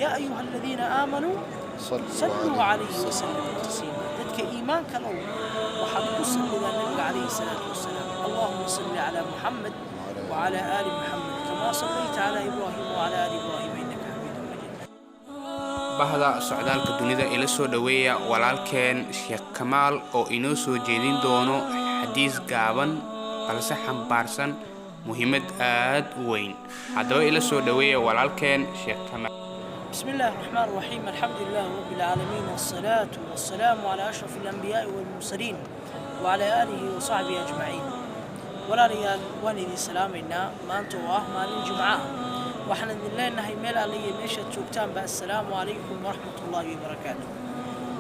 Yaa ayuha aladiina aamanuu salluu calayhi wasallimuu tasliima. Dadka iimaanka low, waxaad ku sallidaa Nabiga calayhi salaatu wasalaam. Allahuma salli calaa Muxamed wacalaa aali Muxamed kamaa sallayta calaa Ibraahim wacalaa aali Ibraahim innaka xamiidun majiid. Bahda Socdaalka Dunida, ila soo dhoweeya walaalkeen Sheekh Kamaal oo inoo soo jeedin doono xadiis gaaban balse xambaarsan muhiimad aad u weyn. Haddaba ila soo dhoweeya walaalkeen Sheekh Kamaal. بسم الله الرحمن الرحيم، الحمد لله رب العالمين، والصلاة والسلام على أشرف الأنبياء والمرسلين وعلى آله وصحبه أجمعين. Walaalayaal, waan idin salaamaynaa maanta oo ah maalin Jimco ah. Waxaan idin leenahay meel alle iyo meeshaad joogtaanba, assalaamu calaykum waraxmatullaahi wabarakaatu.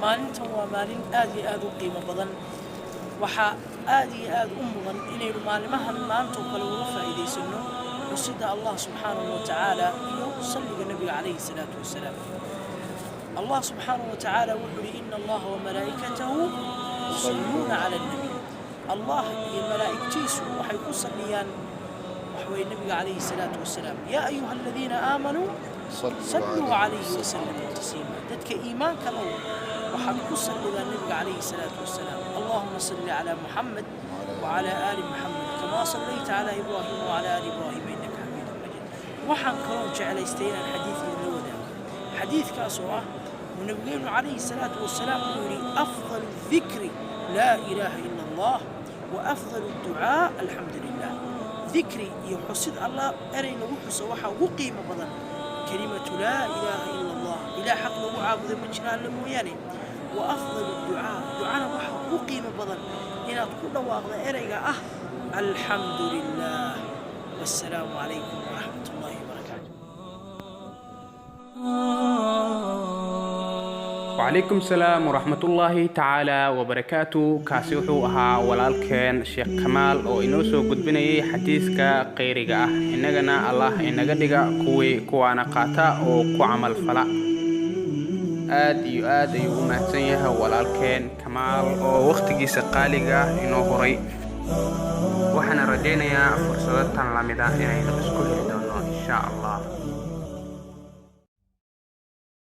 Maalintan waa maalin aad iyo aad u qiimo badan. Waxaa aad iyo aad u mudan inaynu maalimahan maanta oo kale uga faa'iidaysano xusida Allah subxaanahu wa tacaala iyo salliga Nabiga calayhi salaatu wasalaam. Allah subxaanahu wa tacaala wuxuu yidhi: "Ina Allaha wamalaa'ikatahu yusalluuna cala annabiy." Allah iyo malaa'igtiisu waxay ku salliyaan waxweye Nabiga calayhi salaatu wasalaam. Yaa ayuha aladiina aamanuu salluu calayhi wasallimuu tasliima. Dadka iimaanka low, waxaad ku sallidaa Nabiga calayhi salaatu wasalaam. Allahuma salli calaa Muxamed wacalaa aali Muxamed kamaa sallayta calaa Ibraahim wacalaa aali Ibraahim innaka xamiidun majiid. Waxaan kaloo jeclaystay inaan xadiid idinla wadaago, xadiidkaas oo ah uu Nabigeenu calayhi salaatu wasalaam uu yidhi: "Afdalu dikri laa ilaaha ila Allah wa afdalu ducaa alxamdu lilah." Dikri iyo xusid Allah erey lagu xuso waxaa ugu qiimo badan kelimatu laa ilaaha ila Allah, ilaah xaq lagu caabudo ma jira Alle mooyaane. Wa afdalu ducaa, ducana waxaa ugu qiimo badan inaad ku dhawaaqda ereyga ah alxamdu lilah. Wassalaamu calaykum waraxmat ullaahi wabarakaatu. Wacalaykum salaam waraxmatullaahi tacaala wabarakaatu. Kaasi wuxuu ahaa walaalkeen Sheekh Kamaal oo inoo soo gudbinayay xadiiska kheyriga ah. Innagana Allah inaga dhiga kuwii kuwaana qaata oo ku camal fala. Aad iyo aad ayuu u mahadsan yahay walaalkeen Kamaal oo wakhtigiisa qaaliga ah inoo huray. Waxaana rajaynayaa fursado tan lamida inaynu isku heli doono, insha Allah.